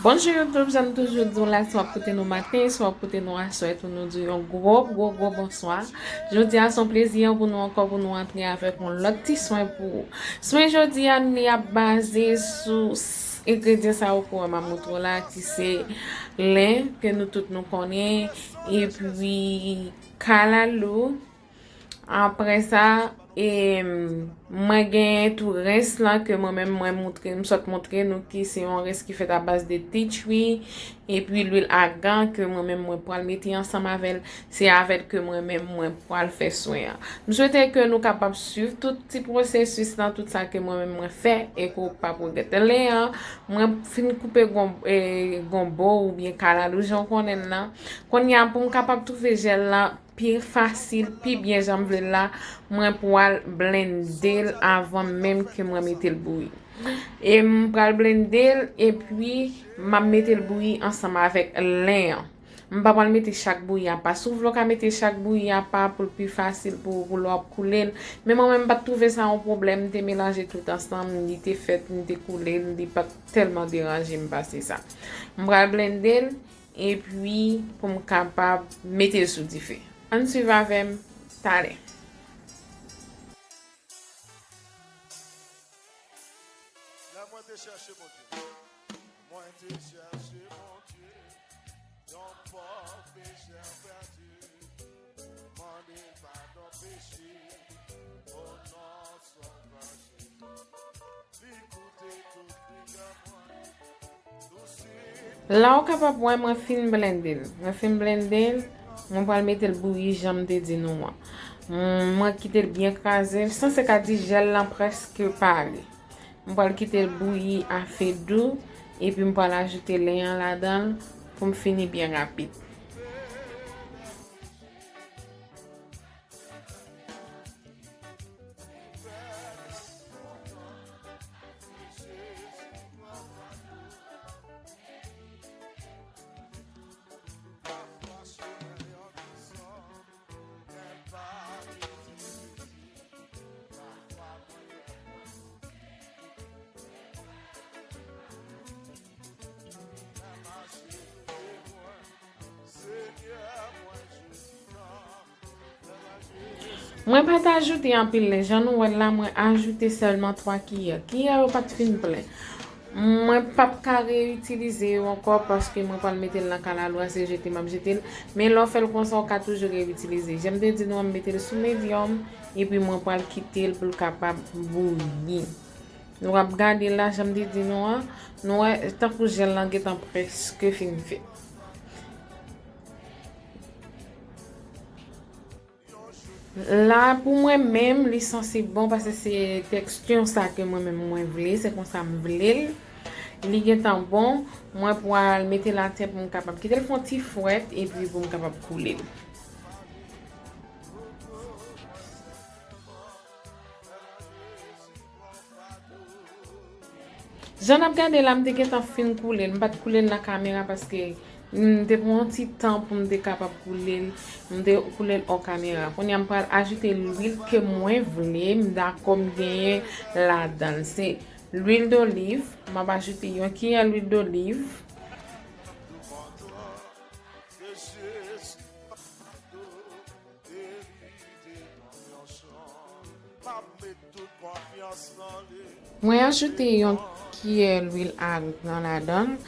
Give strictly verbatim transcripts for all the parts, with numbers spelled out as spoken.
Bonjou YouTube, jan m toujou di w la, si w ap koute nou maten, si w ap koute nou aswè tou, nou di w yon gwo, gwo, gwo bonswa. Jodi a se yon plezi pou nou ankò pou nou antre avèk yon lòt ti swen pou ou. Swen jodi a, li ap baze sou s-, engredyan sa yo ke w wè m ap montre w la, ki se len ke nou tout nou konnen, epi kalalou. Apre sa, e, mwen genyen tou rens lan ke mwen menm mwen montre, m sot montre nou ki se yon rens ki fèt a baz de tea tree, epi lwil agan ke mwen menm mwen pral mete ansanm avè l, se avè l ke mwen menm mwen pral fè swen an. M swete ke nou kapab swiv tout ti pwosesis lan, tout sa ke mwen menm mwen fè, e ke w p ap regrèt. Len an, mwen fin koupe gon-, e, gonbo oubyen kalalou jan w konnen l lan. Kounye a, pou m kapab twouve jèl lan, pi fasil, pi byen jan m vle l la, mwen pral blende l avan menm ke mwen mete l bouyi. E m pral blende l, epi m ap mete l bouyi ansanm avèk len an. M pa pral mete chak bouyi apa. Si w vle w ka mete chak bouyi apa pou l pi fasil pou, pou lè w ap koule l. Men mwen menm m pa t twouve sa yon pwoblèm, m te melanje tout ansanm, li te fèt, m te koule l, li pa t tèlman deranje m pase sa. M pral blende l, epi pou m kapab mete l sou dife. Ann swiv avè m talè. Lè mwen te chèche Bondye, mwen te chèche Bondye, yon pòv pechè pèdi, mande l padon peche, o non Sovè Jezi. La w kapab wè mwen fin blende l. Mwen fin blende l, mwen pral mete l bouyi jan m te di nou an. Mwen kite l byen kraze, sanse ka di jèl lan prèske pare. Mwen pral kite l bouyi a fe dou, epi mwen pral ajoute len an ladan l pou m fini byen rapid. Mwen pa t ajoute anpil len. Jan nou wè l la, mwen ajoute sèlman twa kiyè. Kiyè yo pa t fin plen. Mwen p ap ka reyitilize yo ankò paske mwen pral mete l nan kalalou a, se jete m ap jete l. Men lè w fè l konsa, w ka toujou reyitilize. Jan m te di nou an, m mete l sou medyòm, epi mwen pral kite l pou l kapab bouyi. Nou ap gade la, jan m te di nou an, nou wè tankou jèl lan gentan prèske fin fèt. La, pou mwen menm, li sanse bon paske se tekstir sa ke mwen menm mwen vle, se konsa m vle l. Li gentan bon, mwen pral mete l atè pou m kapab kite l fè yon ti frèt epi pou m kapab koule l. Jan n ap gade la, m te gentan fin koule l. M pa t koule l nan kamera paske m te pran yon ti tan pou m te kapab koule l. M te koule l hors caméra. Kounye a, m pral ajoute lwil ke mwen vle. M dakò m genyen ladan l. Se lwil doliv. M ap ajoute yon kiyè lwil doliv. Mwen ajoute yon kiyè lwil agan ladan l.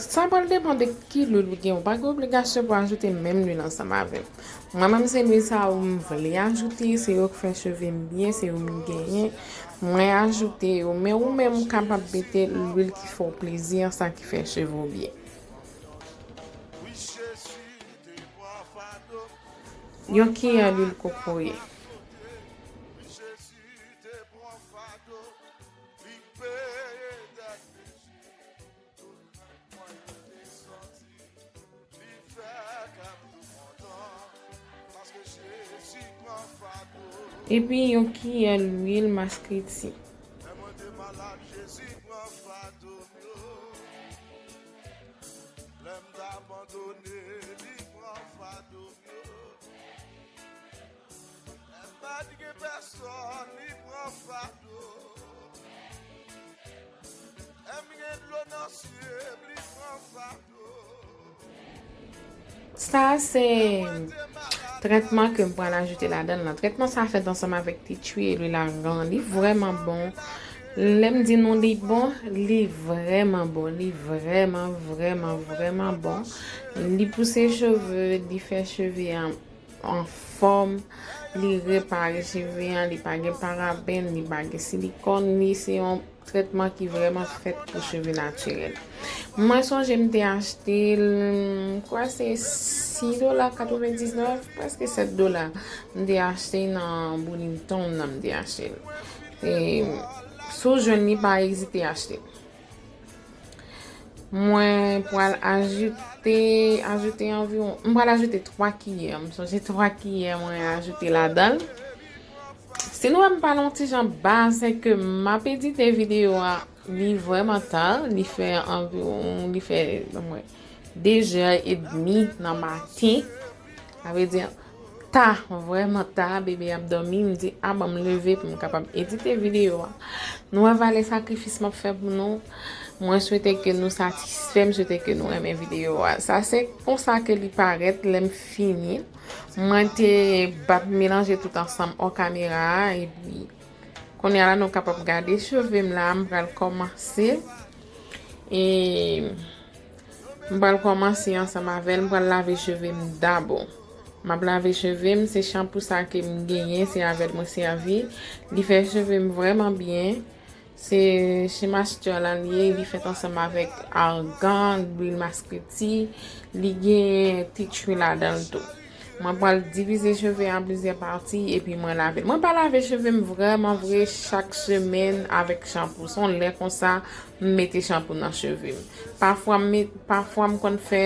Sa pral depann de ki lwil ou gen. Ou pa gen obligasyon pou ajoute menm lwil ansanm avè l. Mwen menm se lwil sa yo m vle ajoute, se yo k fè cheve m byen, se yo m genyen. Mwen ajoute yo, men ou menm ou kapab mete lwil ki fè w plezi an, sa ki fè cheve w byen. Yon kiyè lwil kokoye. Epi yon kiyè lwil maskriti. Lè m t abandone, li pran fado m yo. Lè m pa t gen pèsòn, li pran fado. Lè m gen dlo nan zye m, li pran Sa se trètman ke m pral ajoute ladan l lan. Trètman sa fèt ansanm avèk tea tree e lwil argan. Li vrèman bon. Lè m di nou li bon, li vrèman bon. Li vrèman, vrèman, vrèman bon. Li pouse cheve, li fè cheve an anfòm, li repare cheve an, li pa gen paraben, li pa gen silikòn, li se yon trètman ki vrèman fèt pou cheve natirèl. Mwen sonje m te achte l, m kwè se sis dola katrevendiznèf, prèske sèt dola. M te achte nan Burlington nan m te achte l. E, si w jwenn li, pa ezite achte l. Mwen pral ajoute, ajoute anviwon, m pral ajoute twa kiyè. M sonje twa kiyè mwen ajoute ladan l. Si nou wè m pale yon ti jan ba, se ke m ap edite videyo a, li vrèman ta, li fè anviwon, li fè, mwen, de zè edmi nan maten. Sa vle di, ta, vrèman ta, bebe ap dòmi, m di, a, ban m leve pou m kapab edite videyo a. Nou wè valè sakrifis m ap fè pou nou. Mwen swete ke nou satisfè, m swete ke nou renmen videyo a. Sa se konsa ke li parèt lè m fini. Mwen te bat melanje tout ansanm hors kamera a, epi kounye a la nou kapab gade cheve m la, m pral kòmanse. E m pral kòmanse ansanm avè l, m pral lave cheve m dabò. M ap lave cheve m, se chanpou sa ke m genyen, se avè l mwen sèvi. Li fè cheve m vrèman byen. Se Shea Moisture lan li ye, li fèt ansanm avèk argan, lwil maskreti, li gen tea tree ladan l tou. Mwen pral divize cheve an plizyè pati epi mwen lave l. Mwen pa lave cheve m vrèman vre chak semèn avèk chanpou. Se yon lè konsa m mete chanpou nan cheve m. Pafwa m met, pafwa m konn fè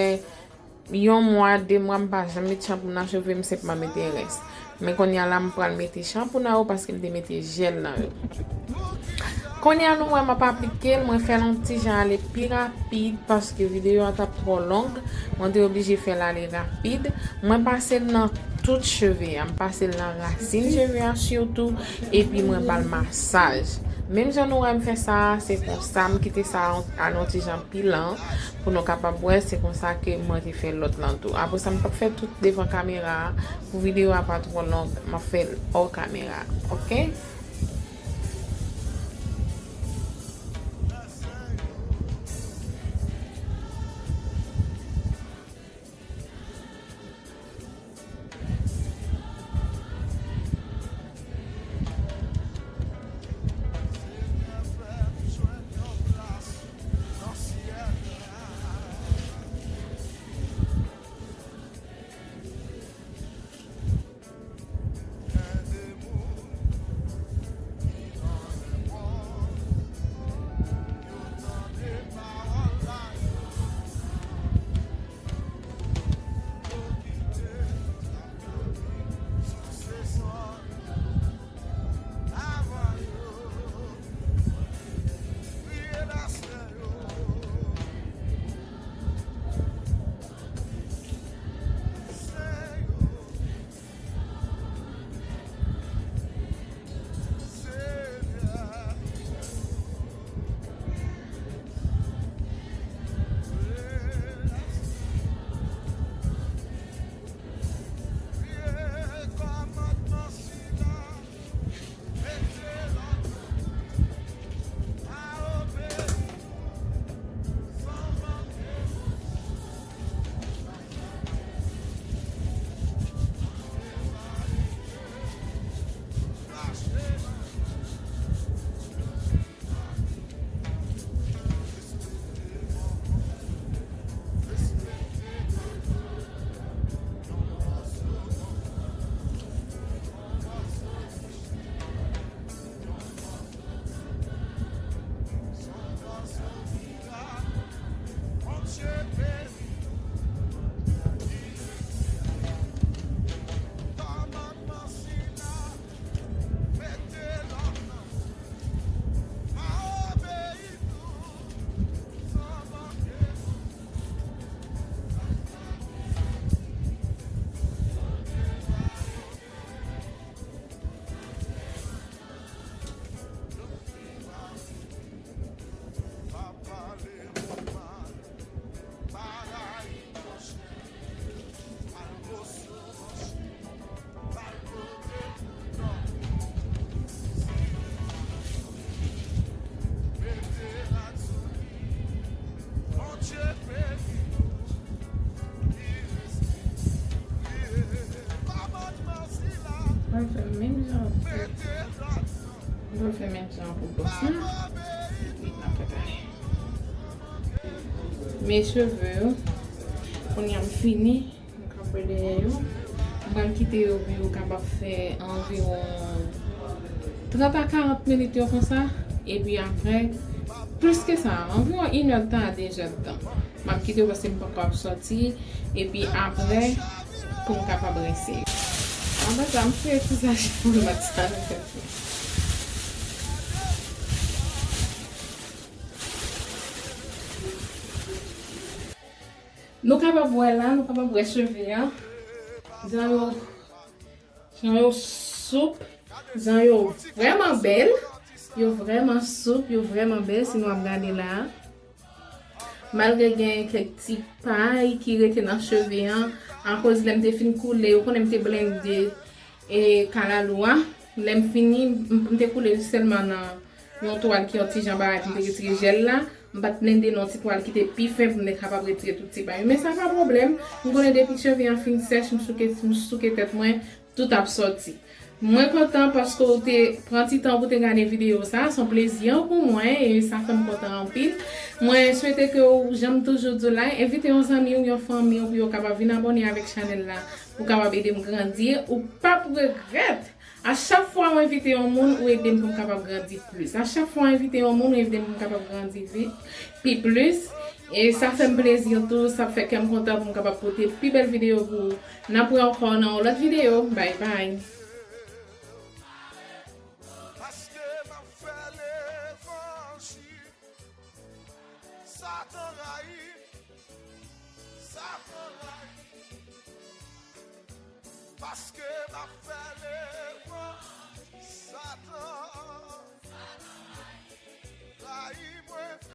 yon mwa, de mwa m pa janm met chanpou nan cheve m, senpman mete rens. Men kounye a la m pral mete chanpou nan yo paske m te mete jèl nan yo. Kounye a nou wè m ap aplike l, mwen fè l yon ti jan ale pi rapid paske videyo a t ap twò long. Mwen te oblije fè l ale rapid. Mwen pase l nan tout cheve a. M pase l nan rasin cheve a sitou, epi mwen ba l masaj. Menm jan nou wè m fè sa a, se konsa m kite sa a al yon ti jan pi lan pou nou kapab wè se konsa ke mwen te fè lòt lan tou. Apre sa, m p ap fè tout devan kamera a. Pou videyo a pa twò long, m ap fè l hors kamera. Oke? Mwen fè menm jan pou, mwen fè menm jan pou bòs la. Epi n ap fè pale. Men cheve yo, kounye a m fini. M kanpe dèyè yo. M pral kite yo pou yo kapab fè anviwon trant a karant minit yo konsa. Epi apre, plis ke sa, anviwon inèdtan a dezèdtan. M ap kite yo paske m poko ap sòti. Epi apre, pou m kapab rense yo. Apre sa, m fouye ti sachè pou m met sa nan tèt mwen. Nou kapab wè la, nou kapab wè cheve a. Jan yo, jan yo soup, jan yo vrèman bèl. Yo vrèman soup, yo vrèman bèl si nou ap gade la. Malgre gen kèk ti pay ki rete nan cheve an, akoz lè m te fin koule, ou konnen m te blende e kalalou a. Lè m fini, m, m te koule li sèlman nan yon twal ki yon ti jan baraj, m te retire jèl la. M pa t blende nan yon ti twal ki te pi fen pou m te kapab retire tout ti pay yo. Men sa pa pwoblèm. M konnen depi cheve an fin sèch, m souke, m souke tèt mwen, tout ap sòti. Mwen kontan paske w te pran ti tan pou te gade videyo sa. Se yon plezi pou mwen e sa fè m kontan anpil. Mwen swete ke w, jan m toujou di w la, envite yon zanmi w, yon fanmi w pou yo kapab vin abòne avèk chanèl la. Ou kapab ede m grandi, ou p ap regrèt. A chak fwa ou envite yon moun, ou ede m pou m kapab grandi plis. A chak fwa ou envite yon moun, ou ede m pou m kapab grandi vi-, pi plis. E sa fè m plezi tou, sa fè kè m kontan pou m kapab pote pi bèl videyo pou ou. N ap wè ankò nan yon lòt videyo. Bye bye. Paske m ap fè levanjil. Satan rayi m. Satan rayi m. Paske m ap fè levanjil. Satan rayi mwen.